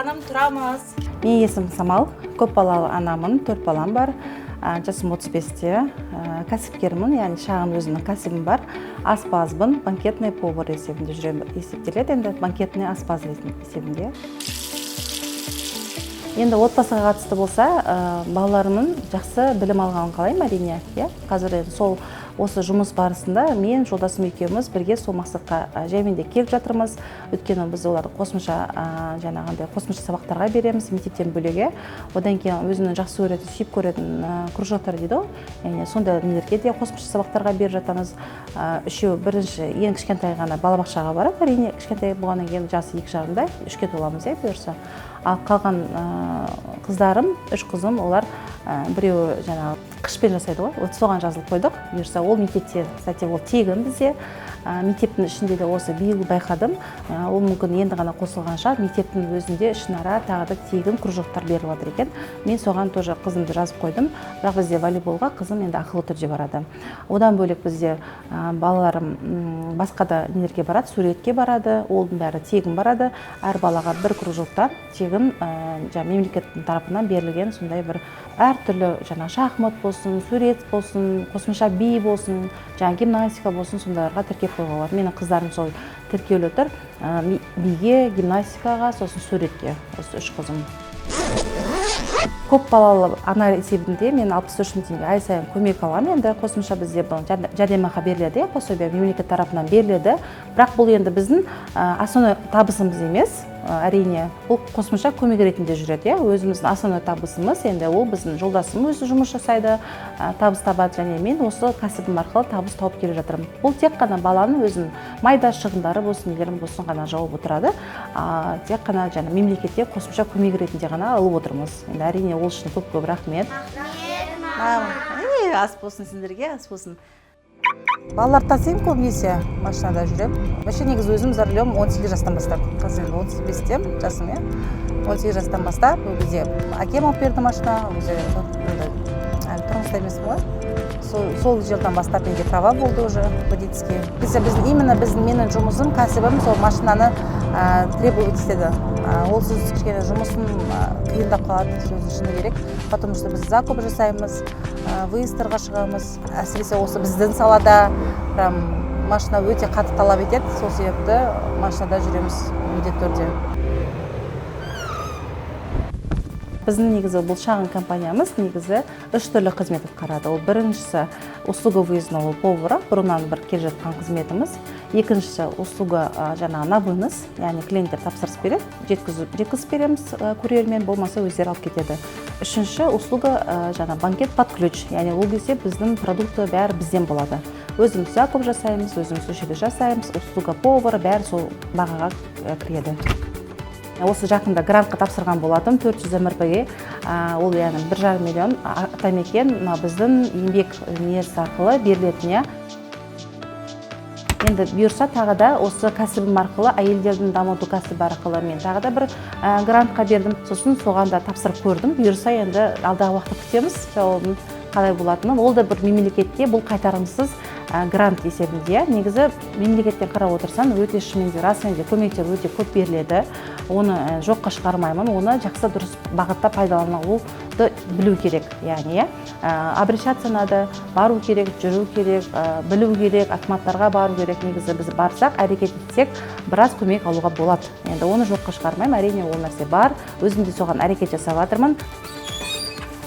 Ханым, тұрамыз. Менің есімім Самал, көп балалы анамын, 4 балам бар. Жасым 35-те, кәсіпкермін, яғни шағын өзімнің кәсібім бар. Аспазбын, банкетный повар есебінде жүремін, есептеледі енді банкетный аспаз есебінде. Енді отбасыға қатысты болса, балаларымның жақсы білім алғанын қалаймын, әрине, иә. Қазір енді сол осы жұмыс барысында мен, жолдасым екеуміз бірге сол мақсатқа жаймен де келіп жатырмыз. Өйткені біз оларды қосымша, жаңағындай қосымша сабақтарға береміз мектептен бөлек, иә. Одан кейін өзінің жақсы көретін, сүйіп көретін кружоктар дейді ғой, яғни сондай нелерге де қосымша сабақтарға беріп жатамыз. Үшеуі бірінші ең кішкентай ғана балабақшаға барады, әрине, кішкентай болғаннан кейін жасы 2,5-да, 3-ке толамыз, иә, бұйырса. Ал қалған қыздарым, 3 қызым, олар біреуі жаңағы қышпен жасайды ғой, вот соған жазылып қойдық. Бұйырса, ол мектепте, кстати, ол тегін бізде. Мектептің ішінде де осы биыл байқадым, ол мүмкін енді ғана қосылған шығар, мектептің өзінде ішінара тағы да тегін кружоктар беріліп жатыр екен. Мен соған тоже қызымды жазып қойдым, бірақ бізде волейболға қызым енді ақылы түрде барады. Одан бөлек бізде балаларым басқа да нелерге барады, суретке барады, оның бәрі тегін барады. Әр балаға бір кружоктан тегін, жаңа мемлекеттің тарапынан берілген сондай бір әртүрлі жаңа шахмат болсын, сурет болсын, қосымша би болсын, жаңа гимнастика болсын, сондайларға тіркеп қоюға болады. Менің қыздарым сол тіркеулі тұр, биге, гимнастикаға, сосын суретке, осы 3 қызым. Көп балалы ана есебінде мен 63 мың теңге ай сайын көмек аламын. Енді қосымша бізде бұл жәрдемақы беріледі, пособие мемлекет тарапынан беріледі, бірақ бұл енді біздің основной табысымыз емес, әрине, бұл қосымша көмек ретінде жүреді, иә, өзіміздің основной табысымыз енді ол біздің жолдасым өзі жұмыс жасайды, табыс табады, және мен осы кәсібім арқылы табыс тауып келе жатырмын. Бұл тек қана баланың өзінің майда шығындары болсын, нелерін болсын ғана жауып отырады, тек қана жаңа мемлекетте қосымша көмек ретінде ғана алып отырмыз. Енді әрине ол үшін көп-көп рахмет. Рахмет. Ас болсын сендерге, ас болсын. Балалар тасимын көбінесе, машинада жүремін. Вообще негізі өзім за рулем 18 жастан бастап. Қазір енді 35-те жасым, иә. 18 жастан бастап, ол кезде әкем алып берді машина, ол кезде енді әлі тұрмыста емеспін ғой. Сол жылдан бастап менде права болды уже водительский. Бізде именно менің жұмысым, кәсібім сол машинаны требовать етеді. Олсыз кішкене жұмысым қиындап қалады, сөздің шыны керек. Потому что біз закуп жасаймыз, выездарға шығамыз. Әсіресе осы біздің салада прям машина өте қатты талап етеді. Сол себепті машинада жүреміз міндетті түрде. Біздің негізі бұл шағын компаниямыз негізі үш түрлі қызмет атқарады. Ол біріншісі услуга выездного повара, бұрыннан бір келе жатқан қызметіміз. Екіншісі услуга, жаңағы на вынос, яғни клиенттер тапсырыс береді, жеткізіп береміз, курьермен, болмаса өздері алып кетеді. Үшінші услуга, жаңа банкет под ключ, яғни ол кезде біздің продукты бәрі бізден болады. Өзіміз закуп жасаймыз, өзіміз осы жерде жасаймыз, услуга повара бәрі сол бағаға кіреді. Осы жақында грантқа тапсырған болатым, 400 М Р П-ге, ол яғни бір жарым миллион атамекен мына біздің еңбек несі арқылы берілетін, иә. Енді бұйырса тағы да осы кәсібім арқылы, әйелдердің дамыту кәсібі арқылы мен тағы да бір грантқа бердім. Сосын соған да тапсырып көрдім. Бұйырса енді алдағы уақытта күтеміз жауабын қалай болатынын. Ол да бір мемлекетке бұл қайтарымсыз, грант есебінде, иә. Негізі мемлекеттен қарап отырсаң, өте шынымен де, расымен де көмектер өте көп беріледі. Оны жоққа шығармаймын, оны жақсы дұрыс бағытта пайдалануды білу керек. Яғни, иә, обращаться надо, бару керек, жүру керек, білу керек, акиматтарға бару керек. Негізі біз барсақ, әрекет етсек, біраз көмек алуға болады. Енді оны жоққа шығармаймын, әрине ол нәрсе бар. Өзім де соған әрекет жасап жатырмын.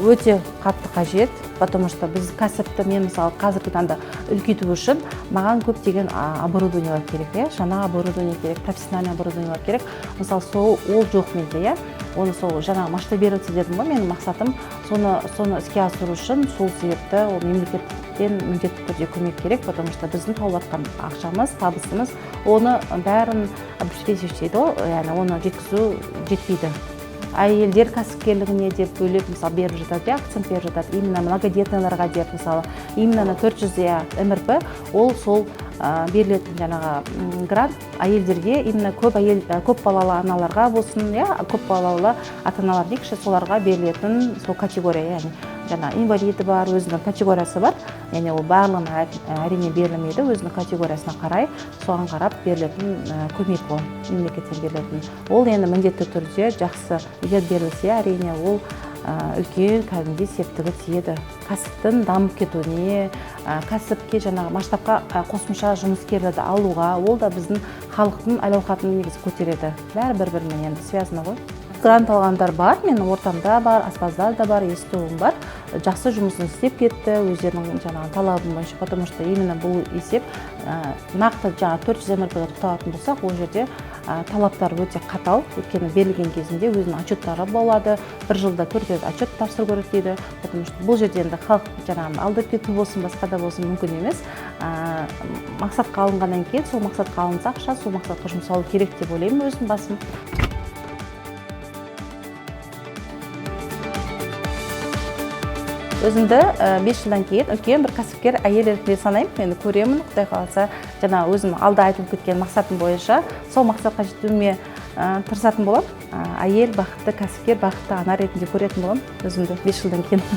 Өте қатты қажет, потому что біз кәсіпті мен мысалы қазіргі таңда үлкейту үшін маған көптеген оборудованиелар керек, иә, жаңа оборудование керек, профессиональный оборудованиелар керек. Мысалы, сол ол жоқ менде, иә. Оны сол жаңағы масштабироваться дедім ғой, менің мақсатым соны іске асыру үшін. Сол себепті ол мемлекеттен міндетті түрде көмек керек, потому что біздің тауып жатқан ақшамыз, табысымыз оны бәрін обеспечивать дейді ғой, яғни оны жеткізу жетпейді. Әйелдер кәсіпкерлігіне деп бөлек мысалы беріп жатады, иә, акцент беріп жатады именно многодетныйларға деп, мысалы именно ана 400, иә, МРП ол сол, берілетін жаңағы, грант әйелдерге, именно көп әйел, көп балалы аналарға болсын, иә, көп балалы ата аналар дейікші, соларға берілетін сол категория, яғни Жаңа инвалиді бар, өзінің категориясы бар, яғни ол барлығына әрине берілмейді, өзінің категориясына қарай, соған қарап берілетін көмек ол мемлекеттен берілетін. Ол енді міндетті түрде жақсы, егер берілсе, әрине ол үлкен кәдімгідей септігі тиеді кәсіптің дамып кетуіне, кәсіпке жаңағы масштабқа, қосымша жұмыскерлерді алуға. Ол да біздің халықтың әл ауқатын негізі көтереді. Бәрі бір бірімен енді связано ғой. Грант алғандар бар, менің ортамда бар, аспаздар да бар, естуім бар, жақсы жұмысын істеп кетті өздерінің жаңағы талабы бойынша. Потому что именно бұл есеп нақты жаңағы 400 МРП ға тоқталатын болсақ, ол жерде талаптар өте қатал, өйткені берілген кезінде өзінің отчеттары болады, бір жылда 4 рет отчет тапсыру керек дейді. Потому что бұл жерде енді халық жаңағы алдап кету болсын, басқа да болсын, мүмкін емес. Мақсатқа алынғаннан кейін, сол мақсатқа алынса ақша, сол мақсатқа жұмсалу керек деп ойлаймын өзім басым. Өзімді 5 жылдан кейін үлкен бір кәсіпкер әйел ретінде санаймын. Енді көремін, Құдай қаласа, жаңа өзім алда айтылып кеткен мақсатым бойынша сол мақсатқа жетуіме тырысатын боламын. Әйел бақытты кәсіпкер, бақытты ана ретінде көретін боламын өзімді 5 жылдан кейін.